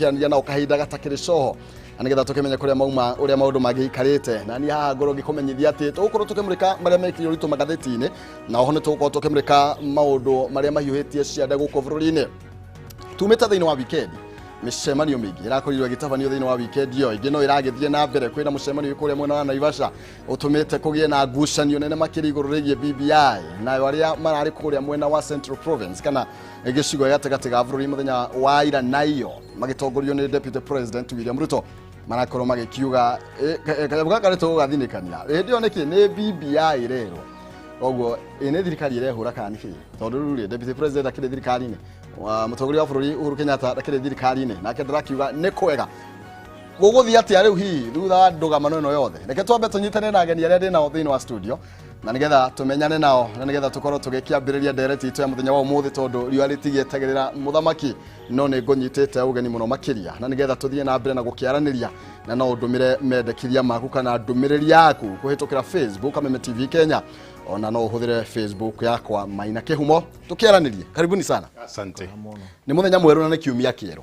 Kĩaranĩria nao kahinda gatakĩrĩ coho na nĩgetha tũkĩmenye kũrĩa mauma, ũrĩa maũndũ mangĩikarĩte. Na niĩ haha ngorwo ngĩkũmenyithia atĩ tũgũkorwo tũkĩmũrĩka marĩa mekĩrire ũritũ magathĩti-inĩ, na oho nĩ tũgũkorwo tũkĩmũrĩka maũndũ marĩa mahiũhĩtie ciande gũkũ bũrũri-inĩ. Tumĩte thĩinĩ wa weekend, mĩcemanio mĩingĩ ĩrakorirwo ĩgĩtabanio thĩinĩ wa weekend ĩyo, ĩngĩ no ĩragĩthiĩ na mbere. Kwĩna mũcemanio kũrĩa mwena wa Naivasha ũtũmĩte kũgĩe na ngucanio nene makĩria igũrũ rĩgiĩ BBI, nayo arĩa mararĩ kũrĩa mwena wa Central Province kana gĩcigo gĩa gatagatĩ ga bũrũri mũthenya wa ira naiyo magĩtongorio nĩ Deputy President William Ruto marakorwo magĩkiuga kanyamũ gaka nĩ tũgũgathinĩkania. Hĩndĩ ĩyo nĩkĩ nĩ BBI rero koguo nĩ thirikari ĩrehũra kana nĩkĩ? Tondũ rĩu rĩ, Deputy President akĩrĩ thirikari-inĩ, mũtongoria wa bũrũri Uhuru Kenyatta akĩrĩ thirikari-inĩ, nake ndĩrakiuga nĩ kwega. Gũgũthiĩ atĩa rĩu hihi thutha wa ndũgamano ĩno yothe? Reke twambe tũnyitane na ageni arĩa ndĩ nao thĩinĩ wa studio na nĩgetha tũmenyane nao na nĩgetha tũkorwo tũgĩkĩambĩrĩria ndereti itũ ya mũthenya wa ũmũthĩ, tondũ riũa rĩtigĩetagĩrĩra mũthamaki, no nĩ ngũnyitĩte ũgeni mũno makĩria na nĩgetha tũthiĩ na mbere na gũkĩaranĩria. Na no ũndũmĩre mendekithia maku kana ndũmĩrĩri yaku kũhĩtũkĩra Facebook Kameme TV Kenya, ona no ũhũthĩre Facebook yakwa Maina Kĩhumo tũkĩaranĩrie. Karibuni sana. Asante. Nĩ mũthenya mwerũ na nĩ kiumia kĩerũ,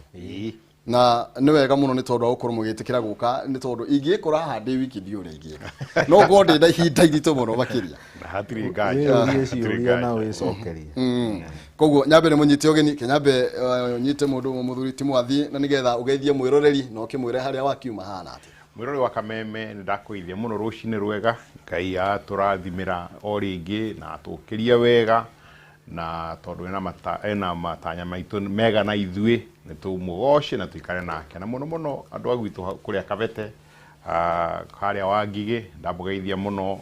na nĩ wega mũno nĩ tondũ wa gũkorwo mũgĩtĩkĩra gũka, nĩ tondũ ingĩkora haha ndĩ wiki ndiũ ũrĩa ingĩka, no ngorwo ndĩ na ihinda iritũ mũno makĩria. Na hatirĩ nganja. Wĩyũrie Hatirĩ ciũria na nganja. wĩcokerie. Koguo nyambe nĩ mũnyite ũgeni, kenyambe nyite mũndũ mũthuri ti mwathi na nĩgetha ũgeithie mwĩroreri na ũkĩmwĩre harĩa wakiuma hana atĩa. Mwĩrori wa Kameme, nĩ ndakũithia mũno rũcinĩ rwega. Ngai atũrathimĩra o rĩngĩ na atũkĩria wega, na tondũ ena matanya maitũ mega na ithuĩ nĩ tũmũgoce na tũikare nake, na mũno mũno andũ a gwitũ kũrĩa Kabete, harĩa Wangigĩ, ndamũgeithia mũno,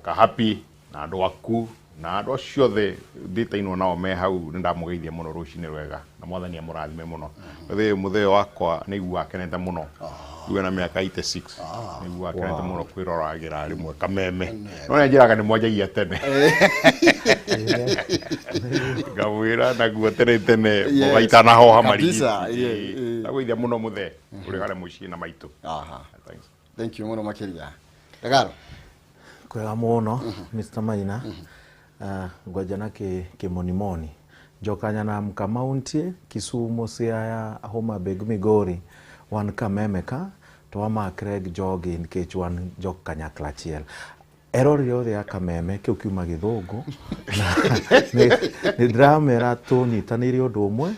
Kahapi na andũ aku na andũ acio othe ndĩtainwo nao me hau, nĩ ndamũgeithia mũno rũcinĩ rwega na Mwathani amũrathime mũno. Mũthee wakwa nĩ iguaga akenete mũno, rĩu ena mĩaka 86, nĩ iguaga akenete mũno kwĩroragĩra rĩmwe Kameme, no nĩ anjĩraga nĩ mwanjagia tene, ngamwĩra naguo tene tene mboga itanahoha marigiti. Ndagũithia mũno mũthee ũrĩ harĩa mũciĩ na maitũ. Thanks. Thank you mũno makĩria. Gagaro. Kwega mũno, Mr. Maina. Ngwanja na kĩmonimoni jokanya Mkamountie Kisumu, Siaya, Homa Bay gi Migori, wan Kameme ka to wamakre gi jogi nikech wan jok kanyakla achiel. Erori othe a Kameme kĩu kiuma Gĩthũngũ na nĩ ndĩramera tũnyitanĩire ũndũ ũmwe,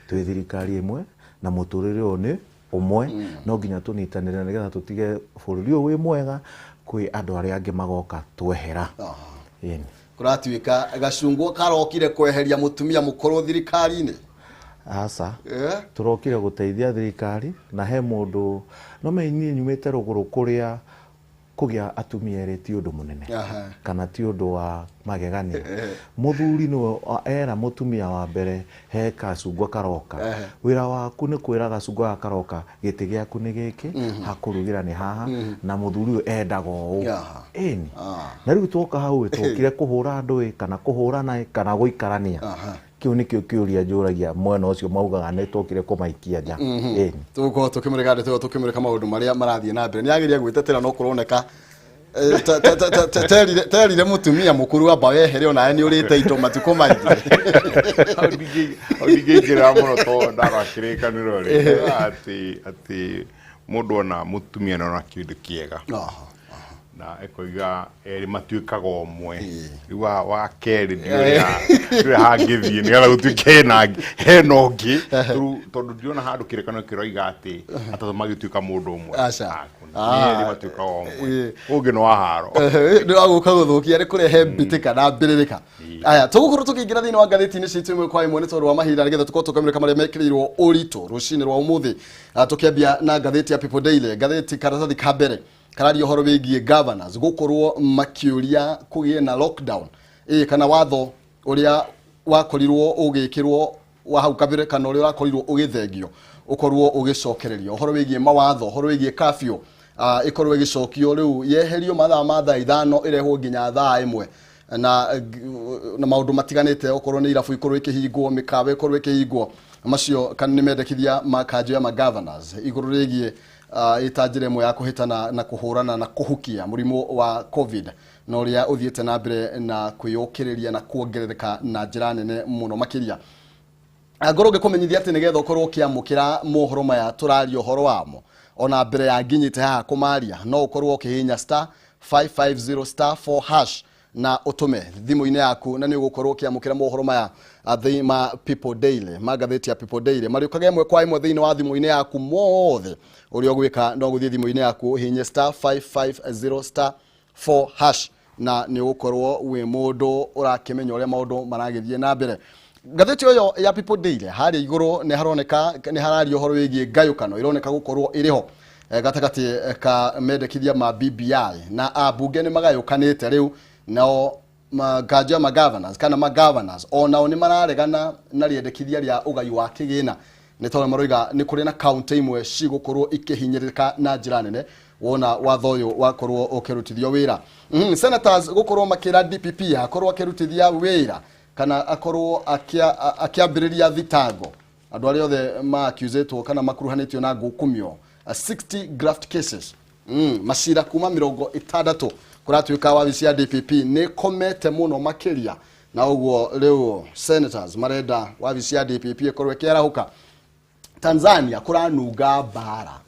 twĩ thirikari ĩmwe na mũtũrĩre ũyũ nĩ ũmwe, no nginya tũnyitanĩre nĩgetha tũtige bũrũri ũyũ wĩ mwega kwĩ andũ arĩa angĩ magoka twehera. Ĩni. Kũratuĩka gacungwa karokire kweheria mũtumia mũkũrũ thirikari-inĩ. Aca. Tũrokire gũteithia thirikari na he mũndũ no me niĩ nyumĩte rũgũrũ kũrĩa kũgĩa atumia erĩ ti ũndũ mũnene kana ti ũndũ wa magegania. Mũthuri nĩwe era mũtumia wa mbere he kacungwa karoka, wĩra waku nĩ kwĩra gacungwa gaka karoka gĩtĩ gĩaku nĩ gĩkĩ, hakũrugĩra nĩ haha, na mũthuri ũyũ endaga ũũ. Ĩni. Na rĩu twoka hau ĩ, twokire kũhũra andũ ĩ, kana kũhũrana ĩ, kana gũikarania? Kĩu nĩkĩo kĩũria njũragia mwena ũcio maugaga nĩ twokire kũmaikia nja. Ĩni. Tũgũkorwo tũkĩmũrĩka ndeto ĩyo, tũkĩmũrĩka maũndũ marĩa marathiĩ na mbere. Nĩ ageria gwĩtetera no kũroneka terire mũtumia mũkũrũ amba wehere, onawe nĩ ũrĩte indo matukũ maingĩ. Hau ndingĩingĩrĩra mũno tondũ ndarora kĩrĩkanĩro rĩ, atĩ mũndũ ona mũtumia nĩ ona kĩndũ kĩega na ĩkoiga erĩ matuĩkaga ũmwe. Rĩu wa kerĩ ndiũrĩa hangĩthiĩ nĩgetha gũtuĩke hena ũngĩ. Rĩu tondũ ndĩrona handũ kĩrĩkanĩro kĩroiga atĩ atatũ magĩtuĩka mũndũ ũmwe. Aca. Nĩ erĩ matuĩkaga ũmwe, ũngĩ nĩ wa haro. Nĩ wagũka gũthũkia nĩ kũrehe mbĩtĩka na mbĩrĩrĩka. Aya, tũgũkorwo tũkĩingĩra thĩinĩ wa ngathĩti-inĩ citũ ĩmwe kwa ĩmwe nĩ tondũ wa mahinda, nĩgetha tũkorwo tũkĩmũrĩka marĩa mekĩrĩirwo ũritũ rũcinĩ rwa ũmũthĩ. Tũkĩambia na ngathĩti ya People Daily, ngathĩti karatathi ka mbere kararia ũhoro wĩgiĩ governors gũkorwo makĩũria kũgĩe na lockdown ĩ kana watho ũrĩa wakorirwo ũgĩkĩrwo wa hau kabere kana ũrĩa ũrakorirwo ũgĩthengio ũkorwo ũgĩcokererio, ũhoro wĩgiĩ mawatho, ũhoro wĩgiĩ curfew ĩkorwo ĩgĩcokio rĩu yeherio mathaa ma thaa 5 ĩrehwo nginya thaa 1 na maũndũ matiganĩte, okorwo nĩ irabu ikorwo ikĩhingwo, mĩkawa ĩkorwo ĩkĩhingwo. Macio kana nĩ mendekithia ma kanjũ ya magovernors igũrũ rĩgiĩ ĩta njĩra ĩmwe ya kũhĩtana na kũhũrana na kũhukia mũrimũ wa COVID na ũrĩa ũthiĩte na mbere na kwĩyũkĩrĩria na kuongerereka na njĩra nene mũno makĩria. Ngorwo ngĩkũmenyithia atĩ nĩgetha ũkorwo ũkĩamũkĩra mohoro maya tũraria ũhoro wamo ona mbere ya nginyĩte haha kũmaria, no ũkorwo ũkĩhihinya star 550 star 4 hash na ũtũme thimũ-inĩ yaku, na nĩ ũgũkorwo ũkĩamũkĩra mohoro maya ma People Daily, ma ngathĩti ya People Daily marĩũkaga ĩmwe kwa ĩmwe thĩinĩ wa thimũ-inĩ yaku mothe. Ũrĩa ũgwĩka no gũthiĩ thimũ-inĩ yaku ũhihinye star 550 star 4 hash na nĩ ũgũkorwo wĩ mũndũ ũrakĩmenya ũrĩa maũndũ maragĩthiĩ na mbere. Ngathĩti ĩyo ya People Daily harĩa igũrũ nĩ haroneka nĩ hararia ũhoro wĩgiĩ ngayũkano ironeka gũkorwo ĩrĩ ho gatagatĩ ka mendekithia ma BBI, na ambunge nĩ magayũkanĩte rĩu, nao nganjo ya magovernors kana magovernors onao nĩ mararegana na rĩendekithia rĩa ũgai wa kĩgĩna, nĩ tondũ maroiga nĩ kũrĩ na kaunti imwe cigũkorwo ikĩhinyĩrĩrĩka na njĩra nene wona watho ũyũ wakorwo ũkĩrutithio wĩra. Senators gũkorwo makĩra DPP akorwo akĩrutithia wĩra kana akorwo akĩambĩrĩria thitango andũ arĩa othe ma-accusĩtwo kana makuruhanĩtio na ngukumio 60 graft cases, macira kuma 60. Kũratuĩka wabici ya DPP nĩ komete mũno makĩria, na ũguo rĩu senators marenda wabici ya DPP ĩkorwo ĩkĩarahũka. Tanzania kũranunga mbara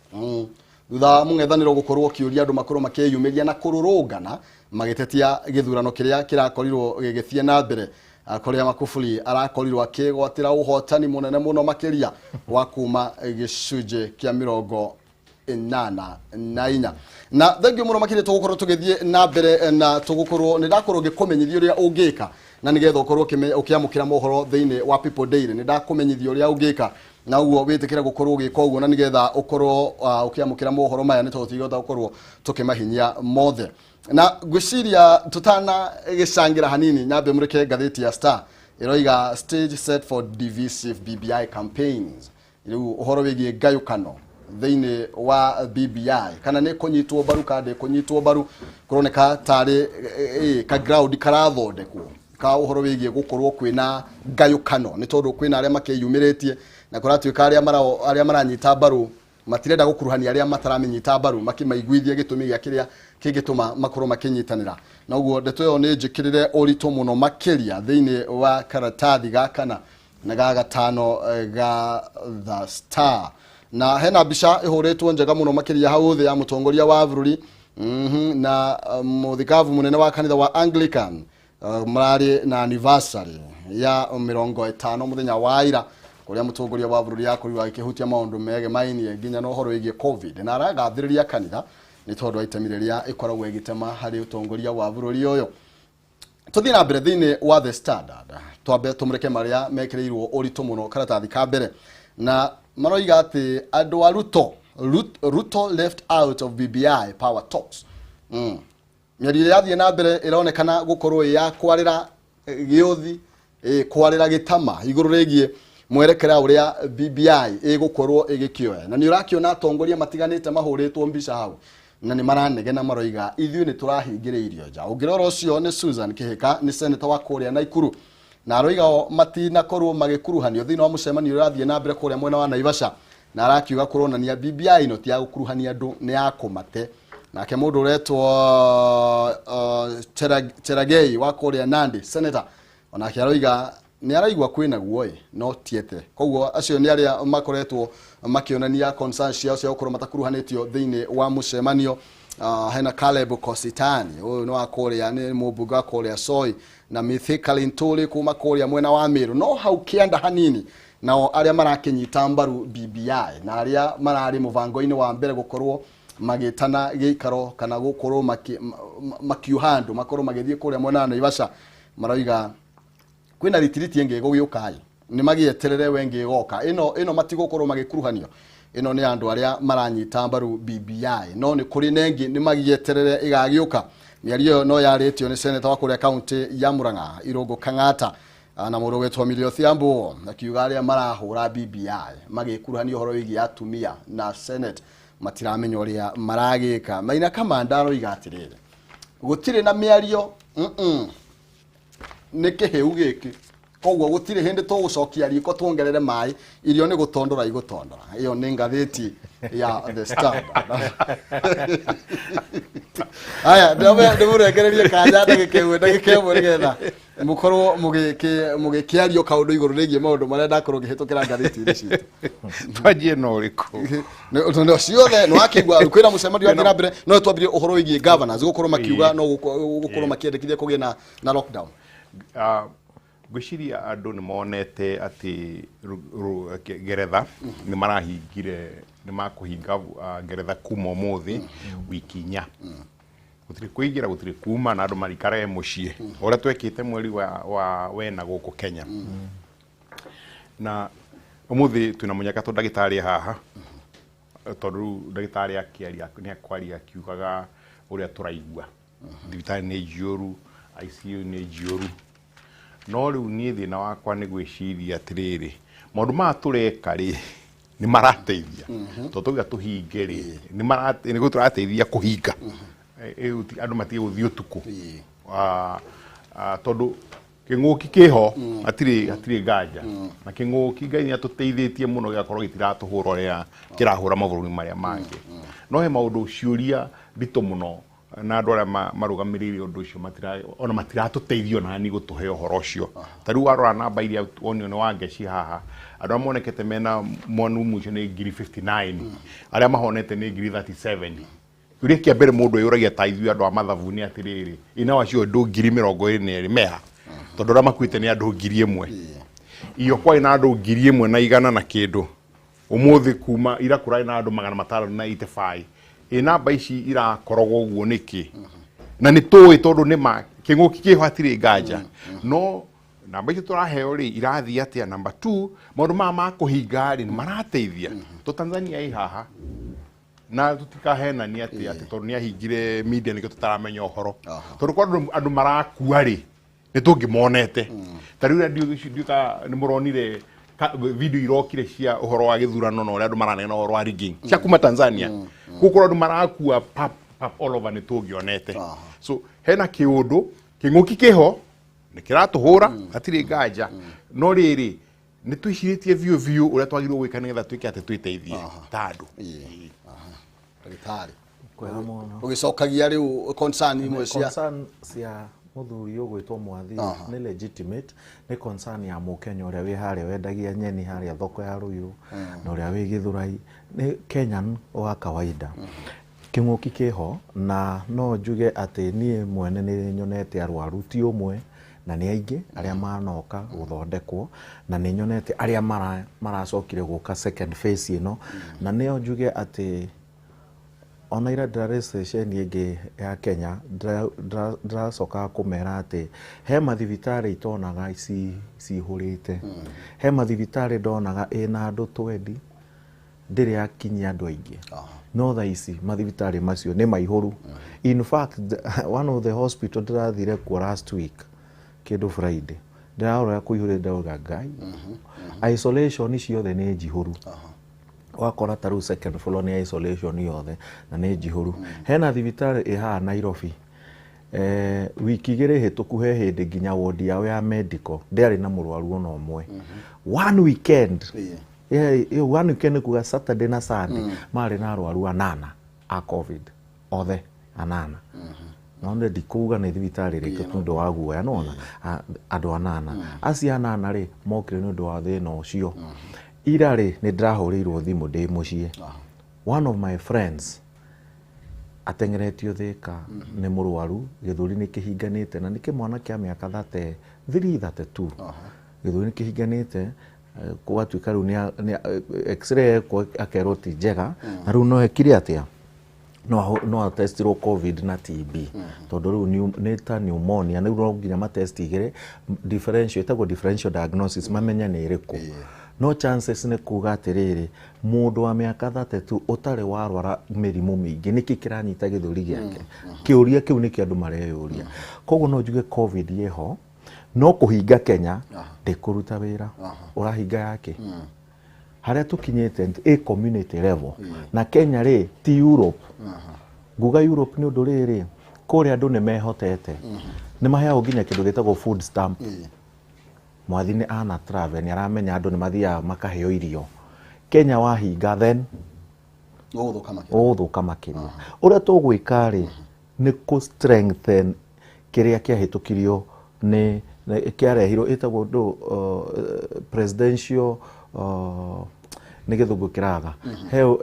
thutha wa mũng'ethanĩro gũkorwo ũkĩũria andũ makorwo makĩyumĩria na kũrũrũngana magĩtetia gĩthurano kĩrĩa kĩrakorirwo gĩgĩthiĩ na mbere, kũrĩa Magufuli arakorirwo akĩgwatĩra ũhotani mũnene mũno makĩria wa kuma gĩcunjĩ kĩa 84. Na thengiũ mũno makĩria, tũgũkorwo tũgĩthiĩ na mbere na tũgũkorwo nĩ ndakorwo ngĩkũmenyithia ũrĩa ũngĩka na nĩgetha ũkorwo ũkĩamũkĩra mohoro thĩinĩ wa People Daily. Nĩ ndakũmenyithia ũrĩa ũngĩka na ũguo wĩtĩkĩre gũkorwo ũgĩka ũguo na nĩgetha ũkorwo ũkĩamũkĩra mohoro maya, nĩ tondũ tũtigũhota gũkorwo tũkĩmahinyia mothe. Na ngwĩciria tũtana gĩcangĩra hanini, nyambe mũrĩke ngathĩti ya Star ĩroiga stage set for divisive BBI campaigns. Rĩu ũhoro wĩgiĩ ngayũkano thĩinĩ wa BBI, kana nĩ kũnyitwo mbaru kana ndĩkũnyitwo mbaru, kũroneka tarĩ ka ground karathondekwo ka ũhoro wĩgiĩ gũkorwo kwĩna ngayũkano, nĩ tondũ kwĩna arĩa makĩyumĩrĩtie na kũratuĩka arĩa maranyita mbaru matirenda gũkuruhania arĩa mataramĩnyita mbaru, makĩmaiguithie gĩtũmi gĩa kĩrĩa kĩngĩtũma makorwo makĩnyitanĩra. Na ũguo ndeto ĩyo nĩ njĩkĩrĩre ũritũ mũno makĩria thĩinĩ wa karatathi ga kana na ga gatano ga The Star. Na hena mbica ĩhũrĩtwo njega mũno makĩria hau thĩ ya mũtongoria wa bũrũri na mũthikabu mũnene wa kanitha wa Anglican, mararĩ na anniversary ya 50 mũthenya wa ira, kũrĩa mũtongoria wa bũrũri akorirwo agĩkĩhutia maũndũ megemainie nginya na ũhoro wĩgiĩ COVID, na aragathĩrĩria kanitha nĩ tondũ wa itemi rĩrĩa ĩkoragwo ĩgĩtema harĩ ũtongoria wa bũrũri ũyũ. Tũthiĩ na mbere thĩinĩ wa The Standard, twambe tũmũrĩke marĩa mekĩrĩirwo ũritũ mũno karatathi ka mbere, na maroiga atĩ andũ a Ruto, Ruto left out of BBI power talks. Mĩario ĩrĩa yathiĩ na mbere ĩronekana gũkorwo ĩ ya kwarĩra gĩũthi, kwarĩra gĩtama igũrũ rĩgiĩ mwerekera ũrĩa BBI ĩgũkorwo ĩgĩkĩoya, na nĩ ũrakĩona atongoria matiganĩte mahũrĩtwo mbica hau na nĩ maranegena, maroiga ithuĩ nĩ tũrahingĩrĩirio nja. Ũngĩrora ũcio nĩ Susan Kĩhĩka, nĩ senator wa kũrĩa Naikuru, na aroiga o matinakorwo magĩkuruhanio thĩinĩ wa mũcemanio ũrĩa ũrathiĩ na mbere kũrĩa mwena wa Naivasha, na arakiuga kũronania BBI ĩno ti ya gũkuruhania andũ, nĩ ya kũmate. Nake mũndũ ũretwo Cherargei wa kũrĩa Nandi, senator, onake aroiga nĩ araigua kwĩna guoĩ no tiete. Koguo acio nĩ arĩa makoretwo makĩonania concerns ciao cia gũkorwo matakuruhanĩtio thĩinĩ wa mũcemanio. Hena Caleb Kositany, ũyũ nĩ wa kũrĩa, nĩ mũmbunge wa kũrĩa Soi, na Mithika Linturi kuma kũrĩa mwena wa Meru. No hau kĩanda hanini, nao arĩa marakĩnyita mbaru BBI na arĩa mararĩ mũbango-inĩ wa mbere gũkorwo magĩtana gĩikaro kana gũkorwo makiuha andũ makorwo magĩthiĩ kũrĩa mwena wa Naivasha, maroiga kwĩna ritiriti ĩngĩ ĩgũgĩũka ĩ, nĩ magĩeterere we ĩngĩ ĩgoka, ĩno ĩno matigũkorwo magĩkuruhanio. Ĩno nĩ andũ arĩa maranyita mbaru BBI, no nĩ kũrĩ na ĩngĩ, nĩ magĩeterere ĩgagĩũka. Mĩario ĩyo no yarĩtio nĩ seneta wa kũrĩa kaunti ya Murang'a, Irũngũ Kang'ata, na mũndũ ũgwĩtwo Millie Odhiambo, akiuga arĩa marahũra BBI magĩkuruhania ũhoro wĩgiĩ atumia na senate matiramenya ũrĩa maragĩka. Maina Kamanda aroiga atĩrĩrĩ, gũtirĩ na mĩario, nĩ kĩhĩu gĩkĩ, koguo gũtirĩ hĩndĩ tũgũcokia riko tuongerere maĩ, irio nĩ gũtondora igũtondora. Ĩyo nĩ ngathĩti Ya The Standard. Aya, ndĩmũrengererie kanya ndagĩka ĩmwe nĩgetha mũkorwo mũgĩkĩario kaũndũ igũrũ rĩgiĩ maũndũ marĩa ndakorwo ngĩhĩtũkĩra ngathĩti-inĩ citũ. Twanjie na ũrĩkũ? Tondũ ciothe nĩ wakĩigua kwĩna mũcemanio wathiĩ na mbere, no twambirie ũhoro wĩgiĩ governors gũkorwo makiuga no gũkorwo makĩendekithia kũgĩe na lockdown. Ah, ngwĩciria andũ nĩ monete atĩ Ngeretha nĩ marahingire, nĩ makũhinga Ngeretha kuma ũmũthĩ wiki 4, gũtirĩ kũingĩra, gũtirĩ kuma, na andũ marikarage mũciĩ ũrĩa twekĩte mweri wa wena gũkũ Kenya. Na ũmũthĩ twĩna mũnyaka to ndagĩtarĩ haha, tondũ rĩu ndagĩtarĩ akĩaria nĩ akwaria akiugaga ũrĩa tũraigua thibitarĩ nĩ njiyũru, ICU nĩ njiyũru. No rĩu niĩ thĩna wakwa nĩ gwĩciria atĩrĩrĩ, maũndũ maya tũreka rĩ, nĩ marateithia? Tondũ twauga tũhinge rĩ, nĩ tũrateithia kũhinga? Andũ matige gũthiĩ ũtukũ. Ah, ah, tondũ kĩng'ũki kĩho, hatirĩ nganja na kĩng'ũki Ngai nĩ atũteithĩtie mũno gĩgakorwo gĩtiratũhũra ũrĩa kĩrahũra mabũrũri marĩa mangĩ. No he maũndũ, ciũria nditũ mũno, na andũ arĩa marũgamĩrĩire ũndũ ũcio ona matiratũteithia ona ni gũtũhe ũhoro ũcio. Ta rĩu warora namba iria wonio nĩ Wangeci haha, andũ arĩa monekete mena mwanu mũico nĩ 59,000, arĩa mahonete nĩ 37,000. Kĩũria kĩa mbere mũndũ eyũragia ta ithuĩ andũ a mathabu nĩ atĩrĩrĩ, ina wacio andũ 22,000 meha? Tondũ arĩa makuĩte nĩ andũ 1,000. Iyo kwarĩ na andũ 1,100 na kĩndũ, ũmũthĩ kuma ira kũrarĩ na andũ 585. Ĩ namba ici irakoragwo ũguo nĩkĩ? Na nĩ tũĩ tondũ nĩ ma kĩng'ũki kĩho, hatirĩ nganja, no namba icio tũraheo rĩ, irathiĩ atĩa? Namba 2, maũndũ maya ma kũhinga rĩ, nĩ marateithia? To Tanzania ĩ haha, na tutikahenania atĩ tondũ nĩ ahingire media nĩkĩo tũtaramenya ũhoro. Tondũ kwa andũ marakua rĩ, nĩ tũngĩmonete. Ta rĩu ndiũka nĩ mũronire video irokire cia ũhoro wa gĩthurano na ũrĩa andũ maranegena ũhoro wa rigging cia kuma Tanzania, gũkorwo andũ marakua pap pap all over, nĩ tũngĩonete. So hena kĩũndũ, kĩng'ũki kĩho, nĩ kĩratũhũra, hatirĩ nganja, no rĩrĩ, nĩ twĩcirĩtie biũ biũ ũrĩa twagĩrĩirwo gwĩka nĩgetha twĩke atĩ twĩteithie ta andũ. Ndagĩtarĩ. Kwega mũno. Ũgĩcokagia rĩu concern imwe cia Concern cia mũthuri ũgwĩtwo Mwathi nĩ legitimate, nĩ concern ya mũkenya ũrĩa wĩ harĩa wendagia nyeni harĩa thoko ya Ruiru na ũrĩa wĩ Gĩthũrai, nĩ Kenyan wa kawaida. Kĩng'ũki kĩho, na no njuge atĩ niĩ mwene nĩ nyonete arwaru ti ũmwe na nĩ aingĩ arĩa manoka gũthondekwo, na nĩ nyonete arĩa maracokire gũka second phase ĩno. Na nĩo njuge atĩ ona ira ndĩrarĩ station ĩngĩ ya Kenya, ndĩracokaga kũmera atĩ he mathibitarĩ itonaga cihũrĩte, he mathibitarĩ ndonaga ĩna andũ 20, ndĩrĩ yakinyia andũ aingĩ, no thaa ici mathibitarĩ macio nĩ maihũru. In fact, one of the hospital ndĩrathire kuo last week kĩndũ Friday, ndĩrarora kũihũrĩte, ndauga Ngai, isolation ciothe nĩ njihũru. Wakora ta rĩu second floor nĩ isolation yothe na nĩ njihũru. Hena thibitarĩ ĩ haha Nairobi, wiki 2 hĩtũku he hĩndĩ nginya wodi yao ya medical ndĩarĩ na mũrwaru ona ũmwe one weekend. Yeah, one weekend nĩ kuga Saturday na Sunday marĩ na arwaru anana a COVID othe anana. No nĩ ndikuga nĩ thibitarĩ ĩrĩkũ nĩ ũndũ wa guoya, nona andũ anana acio anana rĩ mokire nĩ ũndũ wa thĩna ũcio. Ira rĩ, nĩ ndĩrahũrĩirwo thimũ ndĩ mũciĩ, one of my friends ateng'eretio Thĩka nĩ mũrwaru, gĩthũri nĩ kĩhinganĩte, na nĩ kĩmwana kĩa mĩaka 33, 32, gĩthũri nĩ kĩhinganĩte, gũgatuĩka rĩu x-ray ekwo akerwo ti njega, na rĩu no ekire atĩa? No atestirwo COVID na TB, tondũ rĩu nĩ ta pneumonia, rĩu no nginya matest igĩrĩ, differential, ĩtagwo differential diagnosis, mamenye nĩ ĩrĩkũ. No chances nĩ kuga atĩrĩrĩ, mũndũ wa mĩaka 32 ũtarĩ warwara mĩrimũ mĩingĩ, nĩkĩ kĩranyita gĩthũri gĩake? Kĩũria kĩu nĩkĩo andũ mareyũria. Koguo no njuge COVID ĩho, no kũhinga Kenya ndĩkũruta wĩra. Ũrahinga yake harĩa tũkinyĩte ĩ community level, na Kenya rĩ ti Europe. Nguga Europe nĩ ũndũ rĩrĩ, kũrĩa andũ nĩ mehotete, nĩ maheagwo nginya kĩndũ gĩtagwo food stamp. Mwathi nĩ ana travel, nĩ aramenya andũ nĩ mathiaga makaheo irio. Kenya wahinga, then Ũgũthũka makĩria. Ũrĩa tũgwĩka rĩ nĩ kũ strengthen kĩrĩa kĩahĩtũkirio nĩ kĩarehirwo ĩtagwo ndũ presidential nĩ gĩthũngũ kĩraga.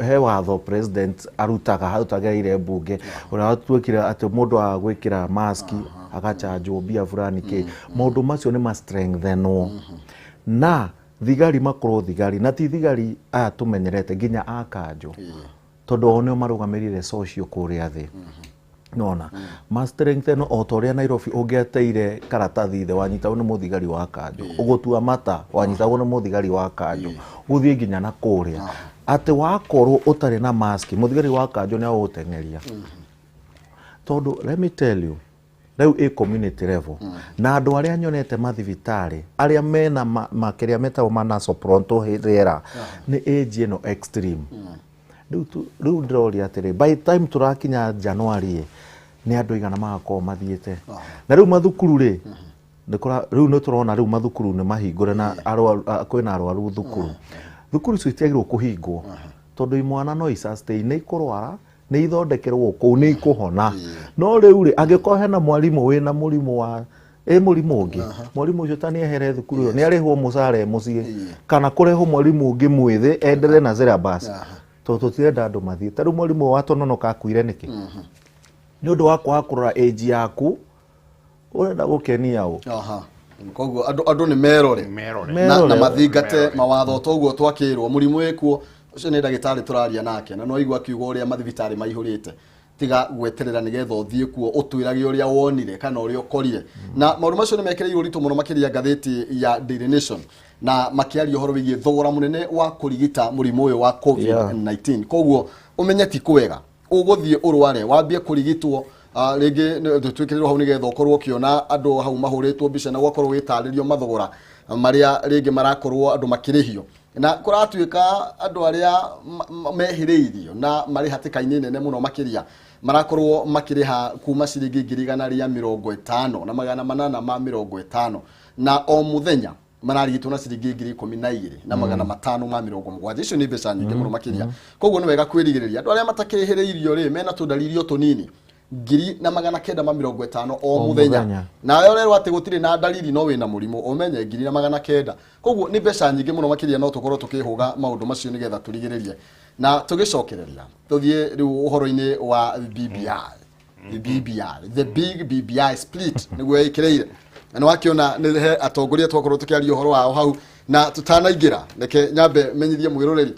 He watho president arutaga hau tagereire mbunge ũrĩa watuĩkire atĩ mũndũ agwĩkĩra maski agachanjwo mbia fulani kĩ. Maũndũ macio nĩ ma strengthenwo na thigari makorwo thigari na ti thigari aya tũmenyerete nginya a kanjũ tondũ o nĩo marũgamĩrĩire social kũrĩa thĩ. Nona ma strengthen o ta ũrĩa Nairobi ũngĩateire karatathi thĩ wanyitagwo nĩ mũthigari wa kanjũ, ũgũtua mata wanyitagwo nĩ mũthigari wa kanjũ, gũthiĩ nginya na kũrĩa atĩ wakorwo ũtarĩ na maski mũthigari wa kanjũ nĩ agũgũteng'eria. Tondũ let me tell you rĩu ĩ community level na andũ arĩa nyonete mathibitarĩ arĩa mena makĩria metagwo ma nasal pronto rĩera nĩ age ĩno extreme. Rĩu ndĩroria atĩrĩ by time tũrakinya January nĩ andũ igana magakorwo mathiĩte. Na rĩu mathukuru rĩ rĩu nĩ tũrona rĩu mathukuru nĩ mahingũre na kwĩna arwaru thukuru. Thukuru icio itiagĩrĩirwo kũhingwo tondũ imwana no i-sustain nĩ ikũrwara nĩ ithondekerwo kũu nĩ ikũhona. No rĩu rĩ angĩkorwo hena mwarimũ wĩna mũrimũ wa mũrimũ ũngĩ mwarimũ ũcio ta nĩehere thukuru ĩyo nĩarĩhwo mũcara e mũciĩ kana kũrehwo mwarimũ ũngĩ mwĩthĩ endelee na syllabus tondũ tũtirenda andũ mathiĩ. Ta rĩu mwarimũ wa Tononoka akuire nĩkĩ? Nĩ ũndũ wa kwaga kũrora age yaku ũrenda gũkenia ũ. Koguo andũ nĩ merore na mathingate mawatho toguo twakĩrwo mũrimũ wĩkuo ũcio nĩ ndagĩtarĩ tũraria nake na no igua akiuga ũrĩa mathibitarĩ maihũrĩte tiga gweterera nĩgetha ũthiĩ kuo ũtwĩrage ũrĩa wonire kana ũrĩa ũkorire. Na maũndũ macio nĩ mekĩrĩirwo ũritũ mũno makĩria ngathĩti ya Daily Nation na makĩaria ũhoro wĩgiĩ thogora mũnene wa kũrigita mũrimũ ũyũ wa COVID-19. Koguo ũmenye ti kwega ũgũthiĩ ũrware wambie kũrigitwo rĩngĩ twĩkĩrĩrwo hau nĩgetha ũkorwo ũkĩona andũ hau mahũrĩtwo mbica na gũgakorwo gĩtarĩrio mathogora marĩa rĩngĩ marakorwo andũ makĩrĩhio. Na kũratuĩka andũ arĩa mehĩrĩirio na marĩ hatĩka-inĩ nene mũno makĩria marakorwo makĩrĩha kuma ciringi 150 na 850 na o mũthenya mararigitwo na ciringi 12,570 na 570. Icio nĩ mbeca nyingĩ mũno makĩria. Koguo nĩ wega kwĩrigĩrĩria andũ arĩa matakĩhĩrĩirio rĩ mena tũndariri o tũnini 1,950 o mũthenya. Nawe ũrerwo atĩ gũtirĩ na ndariri no wĩna mũrimũ ũmenye 1,900. Koguo nĩ mbeca nyingĩ mũno makĩria no tũkorwo tũkĩhũga maũndũ macio nĩgetha tũrigĩrĩrie. Na tũgĩcokereria tũthiĩ rĩu ũhoro-inĩ wa BBI. The BBI, the big BBI split nĩguo ĩkĩrĩire. Na nĩwakĩona nĩ he atongoria twakorwo tũkĩaria ũhoro wao hau na tutanaingĩra reke nyambe menyithie mwĩroreri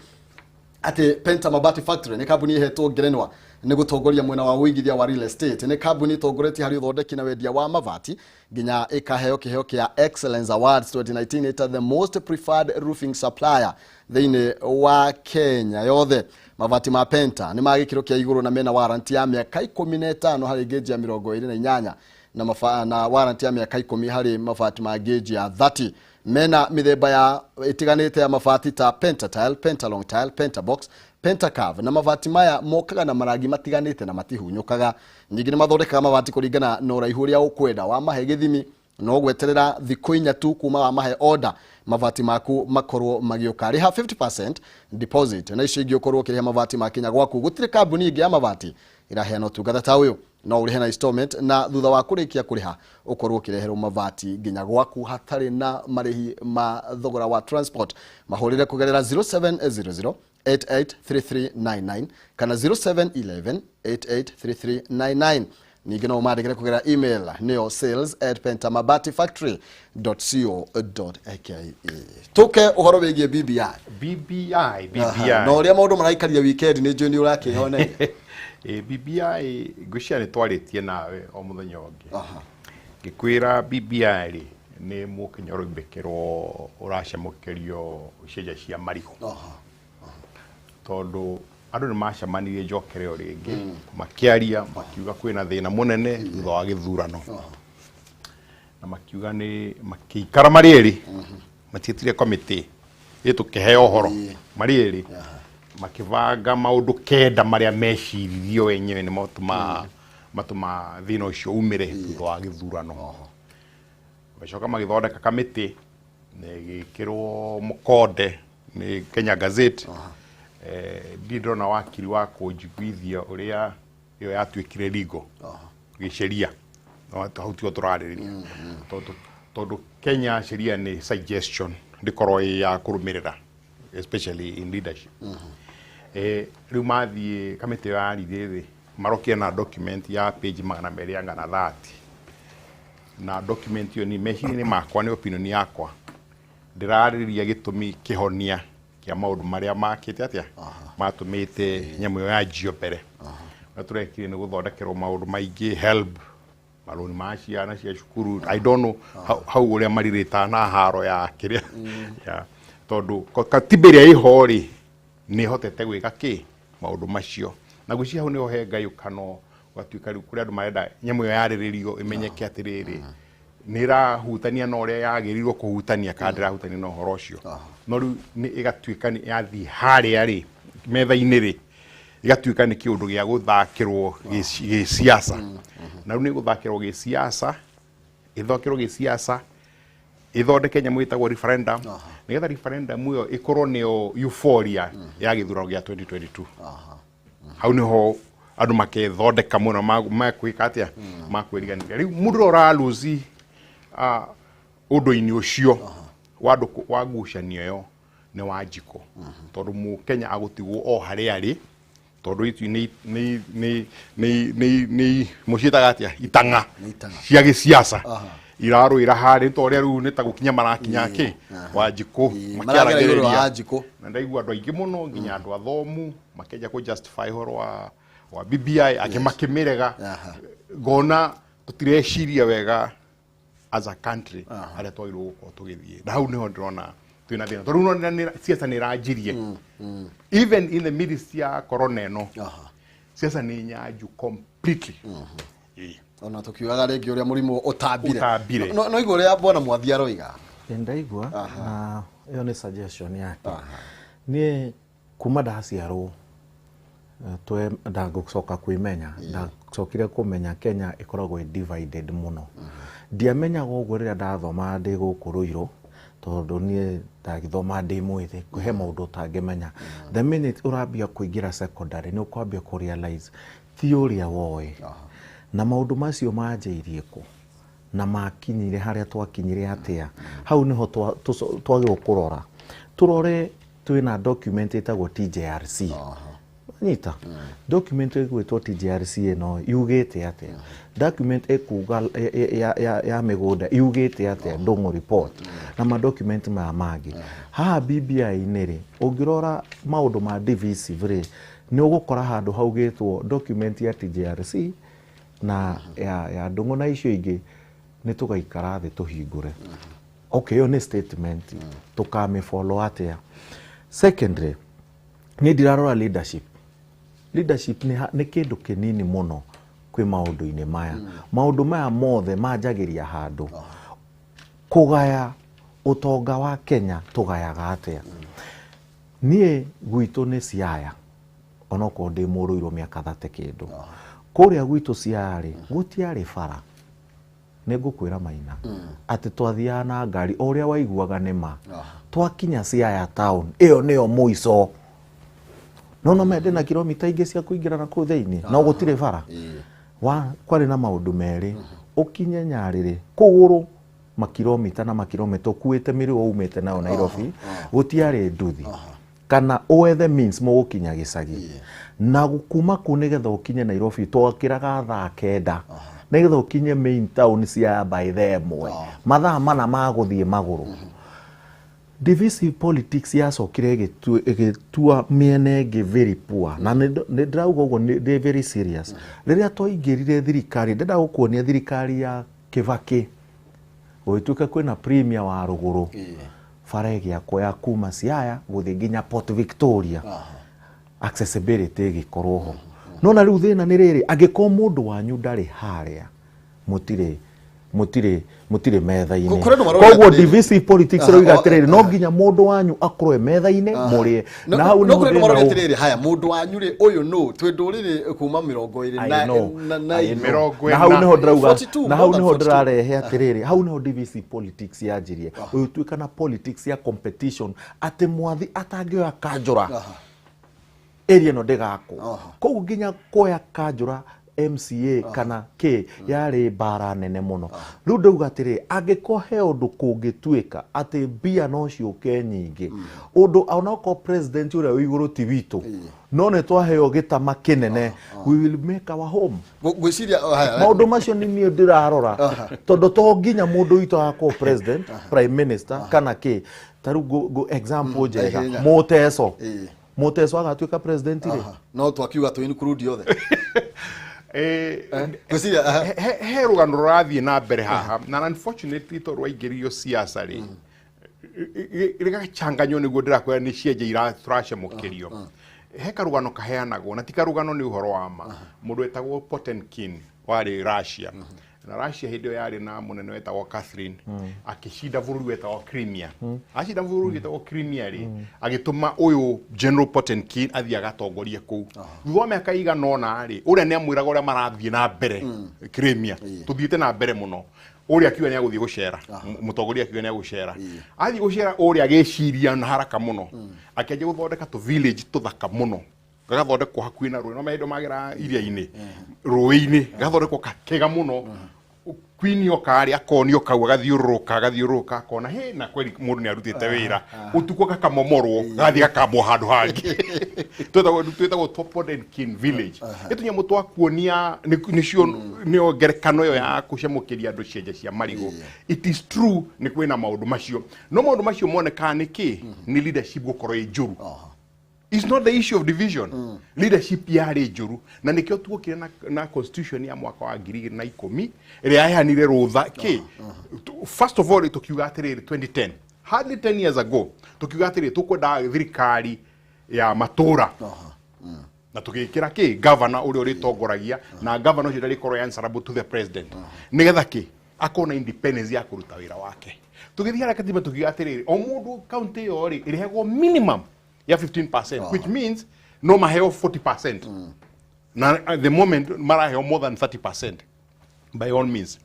atĩ Penta Mabati Factory nĩ kambuni ĩhetwo ngerenwa nĩ gũtongoria mwena wa ũigithia wa real estate. Nĩ kambuni ĩtongoretie harĩ ũthondeki na wendia wa mabati nginya ĩkaheo kĩheo kĩa Excellence Awards 2019 ĩta the most preferred roofing supplier thĩinĩ wa Kenya yothe. Mabati ma Penta nĩ ma gĩkĩro kĩa igũrũ na mena warranty ya mĩaka 15 harĩ gauge ya 28 na warranty ya mĩaka 10 harĩ mabati ma gauge ya 30. Mena mĩthemba ya ĩtiganĩte ya mabati ta Pentatile, Pentalong Tile, Pentabox, Pentacurve na mabati maya mokaga na marangi matiganĩte na matihunyũkaga. Ningĩ nĩ mathondekaga mabati kũringana na ũraihu ũrĩa ũkwenda. Wamahe gĩthimi no gweterera thikũ inya tu kuma wamahe order mabati maku makorwo magĩũka. Rĩha 50% deposit na icio ingĩ ũkorwo ũkĩrĩha mabati makinya gwaku. Gũtirĩ kambuni ĩngĩ ya mabati ĩraheana ũtungata ta ũyũ. No ũrĩhe na installment na thutha wa kũrĩkia kũrĩha ũkorwo ũkĩreherwo mabati nginya gwaku hatarĩ na marĩhi ma thogora wa transport. Mahũrĩre kũgerera 0700 883399 kana 0711 883399. Ningĩ no ũmandĩkĩre kũgerera email nĩyo sales@pentamabatiFactory.co.ke. Tũke ũhoro wĩgiĩ BBI. BBI. Na ũrĩa maũndũ maraikaria weekend nĩ njũĩ nĩ ũrakĩoneire. BBI ngwĩciria nĩ twarĩtie nawe o mũthenya ũngĩ. Ngĩkwĩra BBI rĩ nĩ mũkenya ũroimbĩkĩrwo ũracamũkĩrio cenjia cia marigũ. Tondũ andũ nĩ macemanirie njokere o rĩngĩ makĩaria makiuga kwĩna thĩna mũnene thutha wa gĩthurano. Na makiuga nĩ makĩikara marĩ erĩ matiĩtire committee ĩtũkĩheo ũhoro marĩ erĩ makĩbanga maũndũ kenda marĩa meciririo wenyewe nĩ matũma thĩna ũcio umĩre thutha wa gĩthurano. Magĩcoka magĩthondeka kamĩtĩ na ĩgĩkĩrwo mũkonde nĩ Kenya Gazette. Ndirĩ ndona wakiri wa kũnjiguithia ũrĩa ĩyo yatuĩkire legal gĩceria. No hau tiho tũrarĩrĩria, tondũ Kenya sheria nĩ suggestion, ndĩkorwo ĩ ya kũrũmĩrĩra, especially in leadership. Rĩu mathiĩ kamĩtĩ ĩyo yarire thĩ, marokire na document ya page 230 anga na 30, na document ĩyo ni meciria-inĩ makwa, nĩ opinion yakwa, ndĩrarĩrĩria gĩtũmi kĩhonia kĩa maũndũ marĩa makĩte atĩa matũmĩte nyamũ ĩyo yanjio mbere. Ũrĩa tũrekire nĩ gũthondekerwo maũndũ maingĩ, HELB, marũni ma ciana cia cukuru, I don't know hau ũrĩa marirĩta na haro ya kĩrĩa ya tondũ katiba ĩrĩa ĩho rĩ, nĩ ĩhotete gwĩka kĩ maũndũ macio. Na gwĩciria hau nĩho he ngayũkano, gũgatuĩka rĩu kũrĩ andũ marenda nyamũ ĩyo yarĩrĩrio ĩmenyeke atĩrĩrĩ, nĩ ĩrahutania na ũrĩa yagĩrĩirwo kũhutania kana ndĩrahutania na ũhoro ũcio. No rĩu nĩ ĩgatuĩka nĩ yathiĩ harĩa rĩ metha-inĩ rĩ, ĩgatuĩka nĩ kĩũndũ gĩa gũthakĩrwo gĩsiasa. Na rĩu nĩ gũthakĩrwo gĩsiasa, ĩthakĩrwo gĩsiasa, ĩthondeke nyamũ ĩtagwo referendum, nĩgetha referendum ĩyo ĩkorwo nĩyo euphoria ya gĩthurano gĩa 2022. Hau niho andũ makethondeka mũno makwĩka atĩa, makwĩriganĩria. Rĩu mũndũ ũrĩa ũraluzi ũndũ-inĩ ũcio wa andũ wa ngucanio ĩyo nĩ Wanjikũ, tondũ mũkenya agũtigwo o harĩa arĩ, tondũ itu nĩ mũciĩtaga atĩa, itang'a Nĩ itang'a. cia gĩsiasa irarũĩra harĩ ta ũrĩa rĩu nĩ ta gũkinya marakinya kĩ Wanjikũ. Maragera igũrũ wa Makĩaragĩrĩria. Wanjikũ. Na ndaigua andũ aingĩ mũno, nginya andũ athomu, makĩanjia kũ justify ũhoro wa BBI, angĩ makĩmĩrega. Ngona tũtireciria wega as a country harĩa twagĩrĩirwo gũkorwo tũgĩthiĩ, na hau nĩho ndĩrona twĩna thĩna, tondũ rĩu nona siasa nĩ ĩranjirie even in the midst ya corona ĩno. Siasa nĩ nyanju completely. Ĩĩ. Ona tukiugaga rĩngĩ ũrĩa mũrimũ ũtambire. Ũtambire. No igua ũrĩa bwana Mwathi aroiga. Ndaigua, na ĩyo nĩ suggestion yake. Niĩ kuma ndaciarwo, twe ndagũcoka kwĩmenya, ndacokire kũmenya Kenya ĩkoragwo ĩ divided mũno. Ndiamenyaga ũguo rĩrĩa ndathomaga ndĩ gũkũ Rũirũ, tondũ niĩ ndagĩthoma ndĩ mwĩthĩ, he maũndũ ũtangĩmenya. The minute ũrambia kũingĩra secondary, nĩ ũkwambia kũ realize ti ũrĩa woĩ, na maũndũ macio manjĩirie kũ na makinyire harĩa twakinyire atĩa. Hau niho twagĩrĩirwo kũrora, tũrore twĩna document ĩtagwo TJRC. Nyita document ĩgwĩtwo TJRC ĩno yugĩte atĩa, document ĩkuga ya mĩgũnda yugĩte atĩa, Ndung'u report na ma document maya mangĩ. Haha BBI-inĩ rĩ, ũngĩrora maũndũ ma divisive rĩ, nĩ ũgũkora handũ haugĩtwo document ya TJRC na ya Ndung'u na icio ingĩ. Nĩ tũgaikara thĩ tũhingũre. Okay, ĩyo nĩ statement, tũkamĩfollow atĩa? Secondly, niĩ ndirarora leadership. Leadership nĩ kĩndũ kĩnini mũno kwĩ maũndũ-inĩ maya. Maũndũ maya mothe manjagĩria handũ kũgaya ũtonga wa Kenya. Tũgayaga atĩa? Niĩ gwitũ nĩ Siaya, onokorwo ndĩ mũrũirwo mĩaka 30 kĩndũ. Kũrĩa gwitũ Siaya rĩ, gũtiarĩ bara. Nĩ ngũkwĩra Maina atĩ twathiaga na ngari o ũrĩa waiguaga nĩ ma. Twakinya Siaya town, ĩyo nĩyo mũico. No mende na kilomita ingĩ cia kũingĩra na kũu thĩinĩ, no gũtirĩ bara. Wa kwarĩ na maũndũ merĩ: ũkinye Nyarĩrĩ kũgũrũ makilomita na makilomita, ũkuĩte mĩrigo umĩte nayo Nairobi, gũtiarĩ nduthi, kana wethe means mũgũkinya gĩcagi na kuma kũu nĩgetha ũkinye Nairobi. Twakĩraga thaa 9 nĩgetha ũkinye main town cia by 1:00, mathaa 4 ma gũthiĩ magũrũ. Divisive politics yacokire ĩgĩtua mĩena ĩngĩ very poor, na nĩ ndĩrauga ũguo ndĩ very serious. Rĩrĩa twaingĩrire thirikari, ndĩrenda gũkuonia thirikari ya Kibaki, gũgĩtuĩka kwĩna premier wa rũgũrũ, bara ĩgĩakwo ya kuma Siaya gũthiĩ nginya Port Victoria, accessibility ĩgĩkorwo ho. No na rĩu thĩna nĩ rĩrĩ, angĩkorwo mũndũ wanyu ndarĩ harĩa, mũtirĩ metha-inĩ. Kũrĩ andũ marauga Koguo atĩrĩrĩ- divisive politics ĩroiga atĩrĩrĩ, no nginya mũndũ wanyu akorwo e metha-inĩ mũrĩe. Na hau No nĩho kũrĩ andũ thĩna marauga atĩrĩrĩ, haya, mũndũ wanyu rĩ, ũyũ nũ? Twĩ ndũrĩrĩ kuma 20 I na know, na I know. Mĩrongo Na hau ĩna. niho ndĩrauga, 42, na hau more than niho 42. ndĩrarehe atĩrĩrĩ, hau niho divisive politics yanjirie, ũgĩtuĩka na politics ya competition, atĩ Mwathi atangĩoya kanjũra. Area ĩno ndĩgakwo. Koguo nginya kuoya kanjũra MCA kana K yarĩ mbara nene mũno. Rĩu ndauga atĩrĩ, angĩkorwo he ũndũ kũngĩtuĩka atĩ mbia no ciũke nyingĩ, ũndũ onokorwo president ũrĩa wĩ igũrũ ti witũ, no nĩ twaheo gĩtama kĩnene, we will make our home. Ngwĩciria haya, Maũndũ macio nĩ niĩ ndĩrarora, tondũ to nginya mũndũ witũ agakorwo president, prime minister kana kĩ. Ta rĩu example njega, Ihenya. Mũteco. Mũteco agatuĩka president rĩ? No twakiuga twĩ include othe. Ngwĩciria He rũgano rũrathiĩ na mbere haha, na unfortunately tondũ waingĩrio siasa rĩ, rĩgacanganywo, nĩguo ndĩrakwĩra nĩ cienje tũracemũkĩrio. He karũgano kaheanagwo, na ti karũgano, nĩ ũhoro wa ma. Mũndũ wetagwo Potemkin warĩ Russia, na Russia hĩndĩ ĩyo yarĩ na mũnene wetagwo Catherine, akĩcinda bũrũri wetagwo Crimea. Acinda bũrũri wetagwo Crimea rĩ, agĩtũma ũyũ General Potemkin athiĩ agatongorie kũu. Thutha wa mĩaka ĩigana ũna rĩ, ũrĩa nĩ amwĩraga ũrĩa marathiĩ na mbere Crimea, tũthiĩte na mbere mũno. Ũrĩa akiuga nĩ agũthiĩ gũcera, mũtongoria akiuga nĩ agũcera, athiĩ gũcera, ũrĩa agĩciria na haraka mũno, akĩanjia gũthondeka tũ village tũthaka mũno, gagathondekwo hakuhĩ na rũĩ, no mehĩndĩ magera iria-inĩ, rũĩ-inĩ, gagathondekwo kega mũno. Queen oka rĩ, akonio kau, agathiũrũrũka, agathiũrũrũka, akona he na kweli mũndũ nĩ arutĩte wĩra. Ũtukũ gakamomorwo, gagathiĩ gakambwo handũ hangĩ. Twĩtagwo Potemkin village. Nĩ tũnyamũ twa kuonia nĩcio nĩyo ngerekano ĩyo ya kũcemũkĩria andũ cienje cia marigũ. It is true nĩ kwĩna maũndũ macio, no maũndũ macio monekaga nĩ kĩ? Nĩ leadership gũkorwo ĩ njũru. It's not the issue of division. Leadership yarĩ njũru, na nĩkĩo tuokire na constitution ya mwaka wa 2010 ĩrĩa yaheanire rũtha kĩ. First of all, tukiuga atĩrĩrĩ, 2010, hardly 10 years ago, tukiuga atĩrĩrĩ, tũkwenda thirikari ya matũra, na tũgĩkĩra kĩ governor ũrĩa ũrĩtongoragia, na governor ũcio ndarĩkorwo answerable to the president, nĩgetha kĩ akorwo na independence ya kũruta wĩra wake. Tũgĩthiĩ harĩa katiba, tukiuga atĩrĩrĩ, o mũndũ county ĩyo rĩ, ĩrĩhagwo minimum ya 15%, which means no maheo 40%, na at the moment maraheo more than 30%. By all means,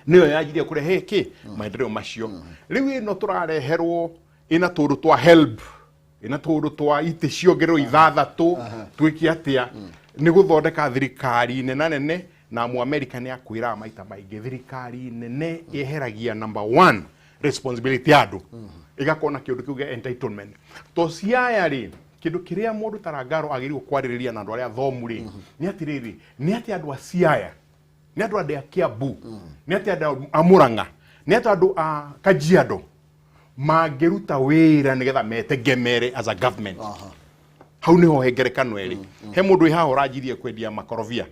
nĩyo yanjirie kũrehe kĩ maendeleo macio. Rĩu ĩno tũrareherwo ĩna tũndũ twa help, ĩna tũndũ twa itĩ ciongererwo ithathatũ, twĩke atĩa nĩ gũthondeka thirikari nena nene. Na Mũamerika nĩ akwĩraga maita maingĩ, thirikari nene ĩheragia number one responsibility ya andũ, ĩgakorwo na kĩũndũ kĩu gĩa entitlement. To Siaya rĩ, kĩndũ kĩrĩa mũndũ tarangaro agĩrĩirwo kwarĩrĩria na andũ arĩa athomu rĩ, nĩ atĩrĩrĩ, nĩ atĩ andũ a Siaya, nĩ andũ a Kiambu, nĩ atĩ andũ a Murang'a, nĩ atĩ andũ a Kajiado mangĩruta wĩra nĩgetha metegemere as a government. Hau niho he ngerekano ĩrĩ. He mũndũ wĩ haha ũranjirie kwendia makorobia,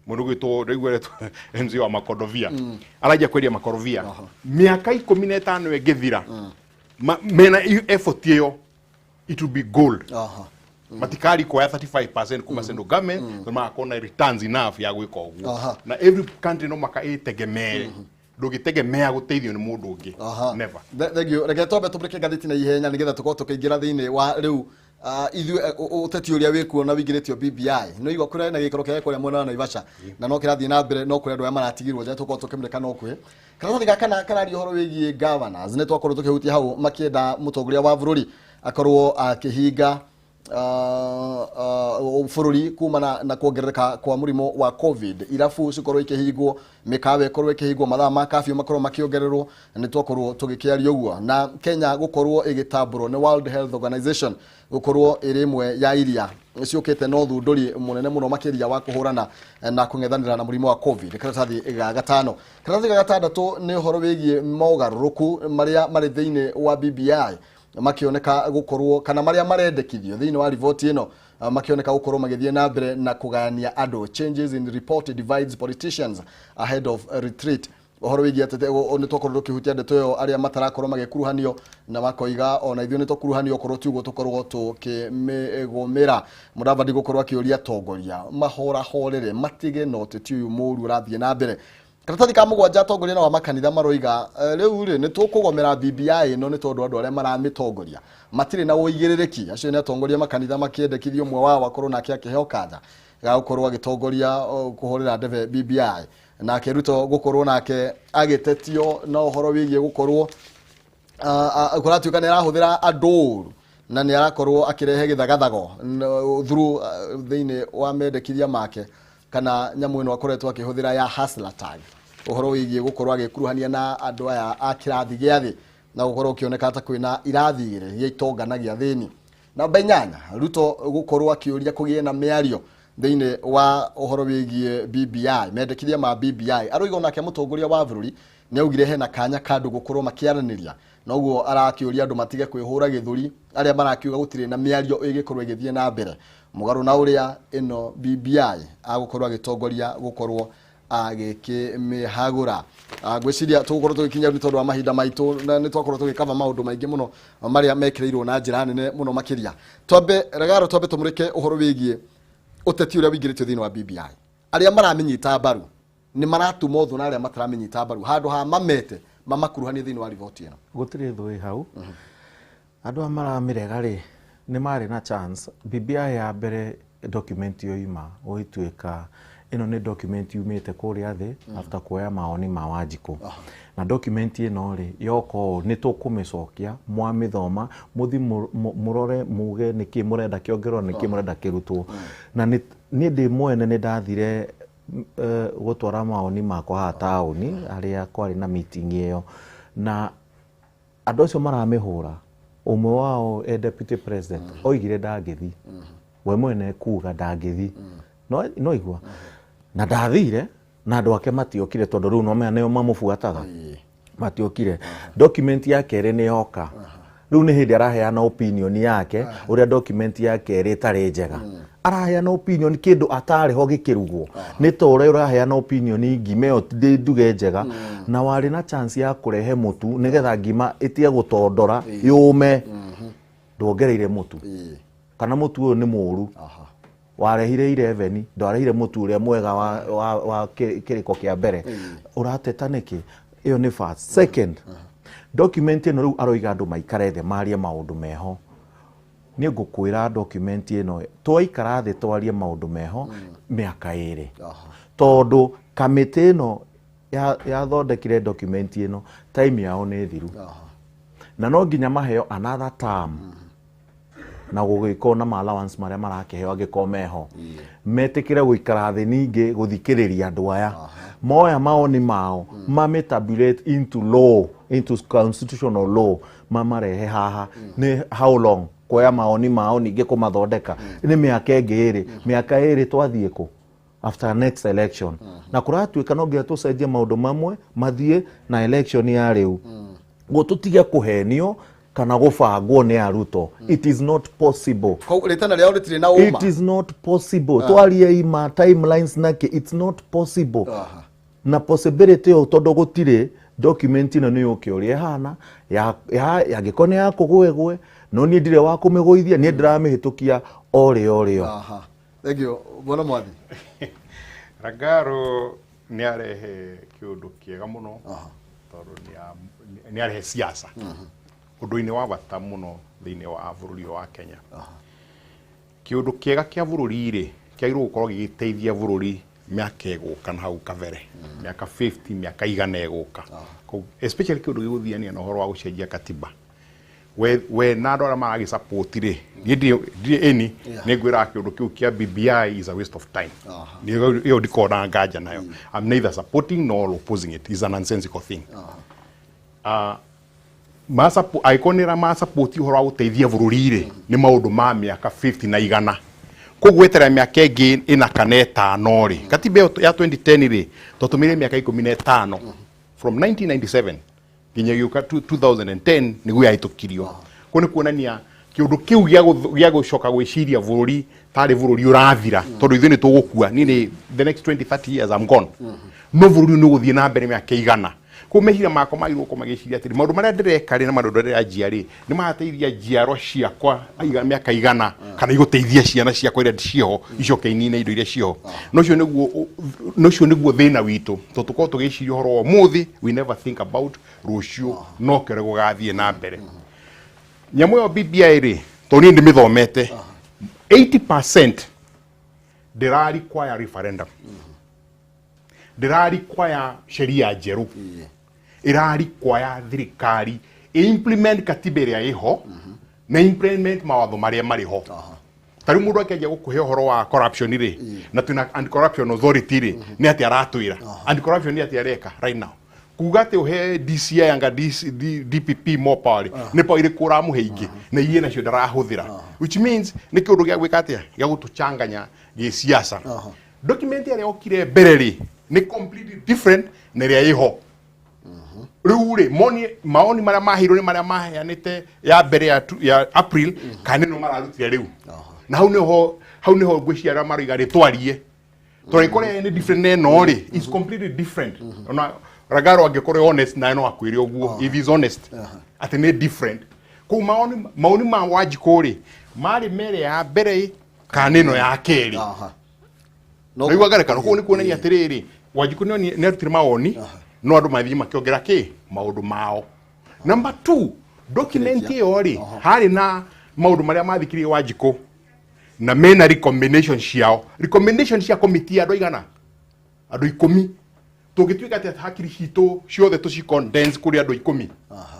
mũndũ gwĩtwo rĩu eretwo MC wa makorobia, aranjia kwendia makorobia mĩaka 15 ĩngĩthira, mena effort ĩyo, it will be gold. Matikari kuoya 35% kuma central government, tondũ magakorwo na returns enough ya gwĩka ũguo. Na every country no maka ĩtegemere, ndũngĩtegemea gũteithio nĩ mũndũ ũngĩ. Never. Thank you. Reke twambe tũmũrĩke ngathĩti na ihenya nĩgetha tũkorwo tũkĩingĩra thĩinĩ wa rĩu ithuĩ ũteti ũrĩa wĩkuo na wĩingĩrĩtio BBI. No igua kũrĩa na gĩikaro kĩrĩa kũrĩa mwena wa Naivasha, na no kĩrathiĩ na mbere, no kũrĩ andũ arĩa maratigirwo nja, tũkorwo tũkĩmũrĩka no kwĩ karatathi ga kana kararia ũhoro wĩgiĩ governors. Nĩ twakorwo tũkĩhutia hau makĩenda mũtongoria wa bũrũri akorwo akĩhinga bũrũri kumana na kuongerereka kwa mũrimũ wa COVID, irabu cikorwo ikĩhingwo, mĩkawa ĩkorwo ĩkĩhingwo, mathaa ma kafyu makorwo makĩongererwo. Nĩ twakorwo tũgĩkĩaria ũguo na Kenya gũkorwo ĩgĩtambũrwo nĩ World Health Organization gũkorwo ĩrĩ ĩmwe ya iria ciũkĩte na ũthundũri mũnene mũno makĩria wa kũhũrana na kũng'ethanĩra na mũrimũ wa COVID. Karatathi ga gatano. Karatathi ga gatandatũ nĩ ũhoro wĩgiĩ mogarũrũku marĩa marĩ thĩinĩ wa BBI makĩoneka gũkorwo, kana marĩa marendekithio thĩinĩ wa riboti ĩno, makĩoneka gũkorwo magĩthiĩ na mbere na kũgayania andũ. Changes in report divides politicians ahead of retreat. Ũhoro wĩgiĩ atĩ nĩ twakorwo tũkĩhutia ndeto ĩyo, arĩa matarakorwo magĩkuruhanio na makoiga ona ithuĩ nĩ tũkuruhanio, okorwo ti ũguo tũkorwo tũkĩmĩgũmĩra. Mũdavadi gũkorwo akĩũria atongoria mahorahorere, matige na ũteti ũyũ mũũru ũrathiĩ na mbere. Karatathi ka mũgwanja, atongoria na wa makanitha maroiga rĩu rĩ, nĩ tũkũgomera BBI ĩno nĩ tondũ andũ arĩa maramĩtongoria matirĩ na ũigĩrĩrĩki. Acio nĩ atongoria makanitha makĩendekithia ũmwe wao akorwo nake akĩheo kanya ga gũkorwo agĩtongoria kũhũrĩra ndebe BBI. Nake Ruto gũkorwo nake agĩtetio na ũhoro wĩgiĩ gũkorwo kũratuĩka nĩ arahũthĩra andũ ũru. Na nĩ arakorwo akĩrehe gĩthagathago through thĩinĩ wa mendekithia make kana nyamũ ĩno akoretwo akĩhũthĩra ya hustler tag, ũhoro wĩgiĩ gũkorwo agĩkuruhania na andũ aya a kĩrathi gĩa thĩ na gũkorwo ũkĩoneka ta kwĩna irathi igĩrĩ, gĩa itonga na gĩa thĩni. Namba 8, Ruto gũkorwo akĩũria kũgĩe na mĩario thĩinĩ wa ũhoro wĩgiĩ BBI, mendekithia ma BBI. Aroiga onake mũtongoria wa bũrũri nĩ augire hena kanya ka andũ gũkorwo makĩaranĩria, noguo arakĩũria andũ matige kwĩhũra gĩthũri arĩa marakiuga gũtirĩ na mĩario ĩgĩkorwo ĩgĩthiĩ na mbere mũgarũ na ũrĩa ĩno BBI agũkorwo agĩtongoria gũkorwo agĩkĩmĩhagũra. Ngwĩciria tũgũkorwo tũgĩkinya nĩ tondũ wa mahinda maitũ na nĩ twakorwo tũgĩkaba maũndũ maingĩ mũno marĩa mekĩrĩirwo na njĩra nene mũno makĩria. Twambe Ragaro, twambe tũmũrĩke ũhoro wĩgiĩ ũteti ũrĩa wĩingĩrĩtio thĩinĩ wa BBI. Arĩa maramĩnyita mbaru nĩ maratuma ũthũ na arĩa mataramĩnyita mbaru handũ ha mamete mamakuruhanie thĩinĩ wa riboti ĩno. Gũtirĩ thũ ĩ hau. Andũ aya maramĩrega rĩ, nĩ marĩ na chance. BBI ya mbere document yoima gũgĩtuĩka ĩno nĩ document yumĩte kũrĩa thĩ after kuoya maoni ma Wanjikũ. Na document ĩno rĩ, yoka ũũ nĩ tũkũmĩcokia, mwamĩthoma mũthi mũrore muge nĩkĩ mũrenda kĩongererwo, nĩkĩ mũrenda kĩrutwo. Na niĩ ndĩ mwene nĩ ndathire gũtwara maoni makwa haha taũni harĩa kwarĩ na meeting ĩyo, na andũ acio maramĩhũra ũmwe wao e deputy president oigire ndangĩthi, we mwene kuga ndangĩthi, no igua na ndathire na andũ ake matiokire tondũ rĩu no menya nĩo mamũbuataga, matiokire. Document ya kerĩ nĩ yoka, rĩu nĩ hĩndĩ araheana opinion yake ũrĩa document ya kerĩ ĩtarĩ njega. Araheana opinion kĩndũ atarĩ ho gĩkĩrugwo, nĩ ta ũrĩa ũraheana opinion ngima ĩyo nduge njega, na warĩ na chance ya kũrehe mũtu nĩgetha ngima ĩtige gũtondora yũme, ndwongereire mũtu kana mũtu ũyũ nĩ mũru, warehire 11 ndwarehire mũtu ũrĩa mwega wa kĩrĩko kĩa mbere. Ũrateta nĩkĩ? Ĩyo nĩ first. Second, document ĩno rĩu aroiga andũ maikare thĩ marie maũndũ meho. Niĩ ngũkwĩra document ĩno twaikara thĩ twarie maũndũ meho mĩaka 2, tondũ kamĩtĩ ĩno yathondekire document ĩno time yao nĩ thiru, na no nginya maheo another term na gũgĩkorwo na allowance marĩa marakĩheo angĩkorwo meho, metĩkĩre gũikara thĩ ningĩ gũthikĩrĩria andũ aya moya maoni mao mamĩtabulate into law, into constitutional law, mamarehe haha. Nĩ how long kuoya maoni mao ningĩ kũmathondeka? Nĩ mĩaka ĩngĩ 2. Mĩaka 2 twathiĩ kũ after next election? Na kũratuĩka no nginya tũcenjie maũndũ mamwe mathiĩ na election ya rĩu. Tũtige kũhenio kana gũbangwo nĩ Aruto. It is not possible. Rĩtana rĩao rĩtirĩ na ũma. It is not possible. Twarie ima timelines nake, it's not possible. Na possibility ĩyo tondũ gũtirĩ document ĩno nĩ yũke ũrĩa ĩhana, yangĩkorwo nĩ ya kũgwegwe, no niĩ ndirĩ wa kũmĩgũithia, niĩ ndĩramĩhĩtũkia o rĩo o rĩo. Thank you. Bwana Mwathi. Ragaro nĩ arehe kĩũndũ kĩega mũno tondũ nĩ arehe siasa ũndũ-inĩ wa bata mũno thĩinĩ wa bũrũri wa Kenya. Kĩũndũ kĩega kĩa bũrũri rĩ, kĩagĩrĩirwo gũkorwo gĩgĩteithia bũrũri mĩaka ĩgũka na hau kabere, mĩaka 50, mĩaka 100 ĩgũka. Especially kĩũndũ gĩgũthiania na ũhoro wa gũcenjia katiba. We na andũ arĩa maragĩsupport rĩ, niĩ ndirĩ ĩni, nĩ ngwĩraga kĩũndũ kĩu kĩa BBI is a waste of time. Ĩyo ndikoragwo na nganja nayo. I'm neither supporting nor opposing it. It's a nonsensical thing. Angĩkorwo nĩ masupport ũhoro wa gũteithia bũrũri rĩ, nĩ maũndũ ma mĩaka 50 na 100. Koguo weterera mĩaka ĩngĩ 4 kana 5 rĩ, katiba ĩyo ya 2010 rĩ, twatũmĩire mĩaka 15 from 1997 nginya gĩũka 2010 nĩguo yahĩtũkirio. Kũu nĩ kuonania kĩũndũ kĩu gĩa gũcoka gwĩciria bũrũri tarĩ bũrũri ũrathira, tondũ ithuĩ nĩ tũgũkua. Niĩ nĩ the next 20-30 years I'm gone. No bũrũri nĩ ũgũthiĩ na mbere mĩaka 100. Koguo meciria makwa magĩrĩirwo gũkorwo magĩciria atĩrĩ, maũndũ marĩa ndĩreka rĩ na maũndũ marĩa ndĩranjia rĩ, nĩ magateithia njiarwa ciakwa mĩaka 100, kana igũteithia ciana ciakwa iria ciĩho icoke inine indo iria ciĩho. Na ũcio nĩguo thĩna witũ, tondũ tũkoragwo tũgĩciria ũhoro wa ũmũthĩ, we never think about rũciũ, no kĩo gũgathiĩ na mbere. Nyamũ ĩyo BBI rĩ, tondũ niĩ ndĩmĩthomete, 80% ndĩra require referendum, ndĩra require sheria njerũ, ĩra require thirikari implement katiba ĩrĩa ĩho. Na implement mawatho marĩa marĩ ho. Ta rĩu mũndũ akĩanjia gũkũhe ũhoro wa corruption rĩ, na twĩna Anti Corruption Authority rĩ, nĩ atĩ aratwĩra anti corruption nĩ atĩ areka right now? Kuga atĩ ũhe DCI anga DC, DPP more power rĩ, nĩ power irĩkũ ũramũhe ingĩ na iria nacio ndarahũthĩra? Which means nĩ kĩũndũ gĩa gwĩka atĩa, gĩa gũtũchanganya gĩsiasa. Document ĩrĩa yokire mbere rĩ, nĩ completely different na ĩrĩa ĩho rĩu rĩ. Moni maoni marĩa maheirwo nĩ marĩa maheanĩte ya mbere ya April, kana nĩno mararutire rĩu? Na hau nĩho ngwĩciria arĩa maroiga rĩ, twarie tondũ ĩkorĩa nĩ different na ĩno rĩ, is completely different. Ona Ragaro angĩkorwo honest naye no akwĩre ũguo, if he's honest, atĩ nĩ different. Kũu maoni ma Wanjikũ rĩ, marĩ mere ya mbere kana ĩno ya kerĩ? No. Naigua ngerekano kũu nĩ kuonania atĩrĩrĩ, Wanjikũ nĩ arutire mawoni, no andũ mathiĩ makĩongera kĩ maũndũ mao. Number two, document ĩyo rĩ, harĩ na maũndũ marĩa mathikirie Wanjikũ na mena recommendation ciao, recommendation cia komiti ya andũ aigana, andũ 10. Tũngĩtuĩka atĩ hakiri citũ ciothe tũci condense kũrĩ andũ 10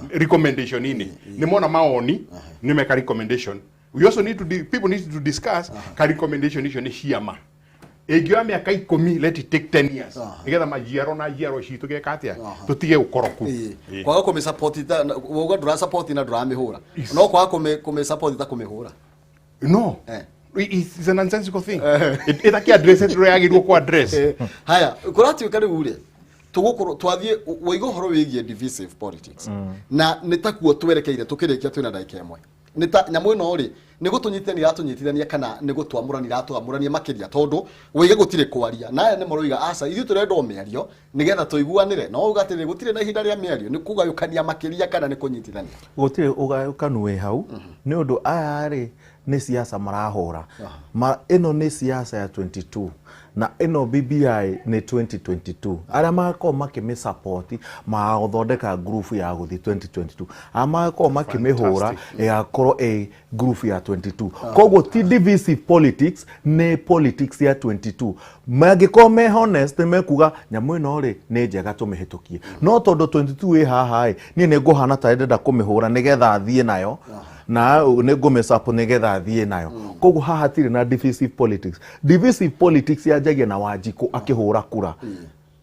recommendation-inĩ, nĩ mona maoni, nĩ meka recommendation. We also need to people need to discuss ka recommendation icio nĩ ciama. Ĩngĩoya mĩaka 10, let it take 10 years, nĩgetha majiaro na njiaro citũ geka atĩa, tũtige ũkoroku. Kwaga kũmĩ support ta uga ndũra support na ndũramĩhũra, no kwaga kũmĩ support ta kũmĩhũra. No. It's a nonsensical thing. Ĩtaki address ĩrĩa yagĩrĩirwo kũ address. Haya, kũratuĩka rĩu rĩ, tũgũkorwo twathiĩ waiga ũhoro wĩgiĩ divisive politics, na nĩ takuo twerekeire. Tũkĩrĩkia, twĩna ndagĩka 1. Nĩ ta nyamũ ĩno rĩ, nĩ gũtũnyitithania iratũnyitithania kana nĩ gũtwamũrania iratwamũrania makĩria? Tondũ waiga gũtirĩ kwaria, na aya nĩ maroiga aca, ithuĩ tũrenda o mĩario nĩgetha tũiguanĩre, no uga atĩrĩ, gũtirĩ na ihinda rĩa mĩario. Nĩ kũgayũkania makĩria kana nĩ kũnyitithania? Gũtirĩ ũgayũkanu wĩ hau, nĩ ũndũ aya rĩ, nĩ siasa marahũra. Ĩno nĩ siasa ya 22 na ĩno BBI nĩ 2022. Arĩa magakorwo makĩmĩ support magũthondeka group ya gũthiĩ 2022, arĩa magakorwo makĩmĩhũra ĩgakorwo ĩ group ya 22. Koguo ti divisive politics, nĩ politics ya 22. Mangĩkorwo me honest, nĩ mekuga nyamũ ĩno rĩ, nĩ njega, tũmĩhĩtũkie, no tondũ 22 ĩ haha ĩ, niĩ nĩ ngũhana tarĩ ndĩrenda kũmĩhũra nĩgetha thiĩ nayo, na nĩ ngũmĩ support nĩgetha thiĩ nayo. Koguo haha hatirĩ na divisive politics. Divisive politics yanjagia na Wanjikũ akĩhũra kura,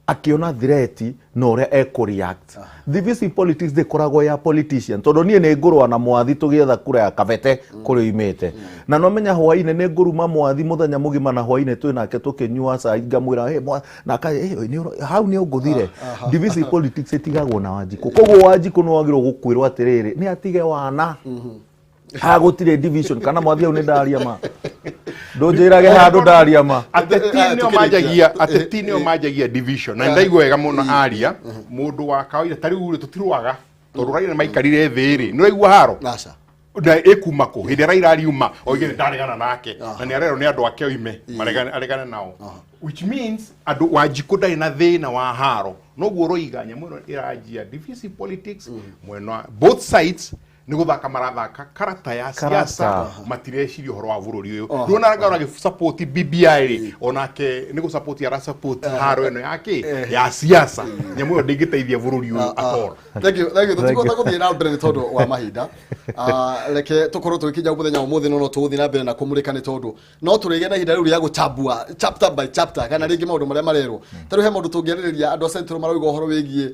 akiona threat na ũrĩa ekũ-react. Divisive politics ndĩkoragwo ya politician, tondũ niĩ nĩ ngũrũa na Mwathi tũgĩetha kura ya Kabete kũrĩa oimĩte, na no menya hwainĩ nĩ ngũruma Mwathi mũthenya mũgima, na hwainĩ twĩ nake tũkĩnyua cai ngamwĩra, "Hey, na aka, hey, hau nĩ ũngũthire." Divisive politics ĩtigagwo na Wanjikũ. Koguo Wanjikũ nĩ wagĩrĩirwo gũkwĩrwo atĩrĩrĩ, nĩ atige wana haha, gũtirĩ division. Kana Mwathi, hau nĩ ndaria ma? Ndũnjĩrage handũ ndaria ma. Ateti Eh, nĩo tukĩrĩkia. manjagia, ateti nĩo manjagia division, na ndaigua wega mũno aria mũndũ wa kawaida. Ta rĩu rĩ, tũtirũaga tondũ Raila nĩ maikarire thĩ rĩ, nĩ ũraigua haro Aca. Na ĩkuma kũ hĩndĩ ĩrĩa Raila ariuma oige nĩ ndaregana nake, na nĩ arerwo nĩ andũ ake oime aregane nao, which means andũ Wanjikũ ndarĩ na thĩna wa haro. Noguo ũroiga nyamũ ĩno ĩranjia divisive politics mwena both sides, nĩ gũthaka marathaka karata ya Karata. siasa, matireciria ũhoro wa bũrũri ũyũ. Ndũona Ragaro agĩ support BBI rĩ, onake nĩ gũ support ara support haro ĩno yake ya siasa. Nyamũ ĩyo ndĩngĩteithia bũrũri ũyũ at all. Thank you, thank you. Thank you. Tũtikũhota gũthiĩ na mbere nĩ tondũ wa mahinda. Reke tũkorwo tũgĩkinya mũthenya wa ũmũthĩ, no tũgũthiĩ na mbere na kũmũrĩka, nĩ tondũ no tũrĩgĩe na ihinda rĩu rĩa gũchambua chapter by chapter, kana rĩngĩ maũndũ marĩa marerwo. Ta rĩu he maũndũ tũngĩarĩrĩria. Andũ a Central marauga ũhoro wĩgiĩ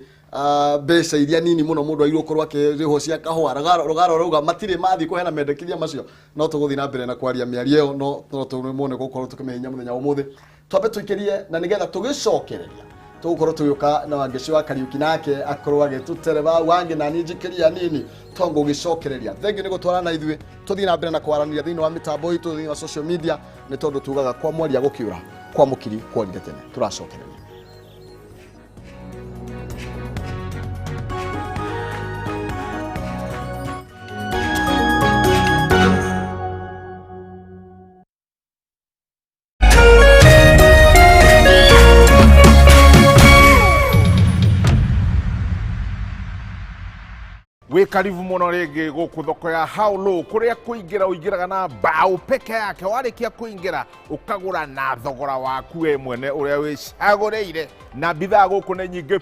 mbeca iria nini mũno mũndũ agĩrĩirwo gũkorwo akĩrĩhwo cia kahũa. Rũgaro rauga matirĩ mathiĩ kũheana mendekithia macio. No tũgũthiĩ na mbere na kwaria mĩario ĩyo, no tũremwo nĩ gũkorwo tũkĩmĩhinya mũthenya wa ũmũthĩ. Twambe tũikĩrie na nĩgetha tũgĩcokereria tũgũkorwo tũgĩũka na Wangeci wa Kariuki, nake akorwo agĩtũtereba wangĩ na niĩ njikĩria nini tongo gũgĩcokereria. Thengiũ nĩ gũtwarana na ithuĩ. Tũthiĩ na mbere na kwaranĩria thĩinĩ wa mĩtambo itũ, thĩinĩ wa social media, nĩ tondũ tugaga kwa mwaria gũkĩũra, kwa mũkiri kworire tene. Tũracokereria. Wĩ karibu mũno rĩngĩ gũkũ thoko ya Haulo, kũrĩa kũingĩra ũingĩraga na mbaũ peke yake. Warĩkia kũingĩra, ũkagũra na thogora waku we mwene ũrĩa wĩcagũrĩire, na bidhaa gũkũ nĩ nyingĩ.